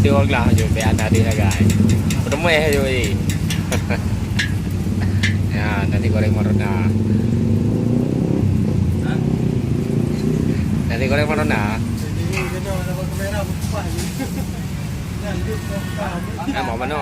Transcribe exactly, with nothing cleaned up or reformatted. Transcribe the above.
Dua belas je, biar ada dia, guys. Penuh je, eh. Ya, nasi goreng Marona. Nasi goreng Marona. Nama mana?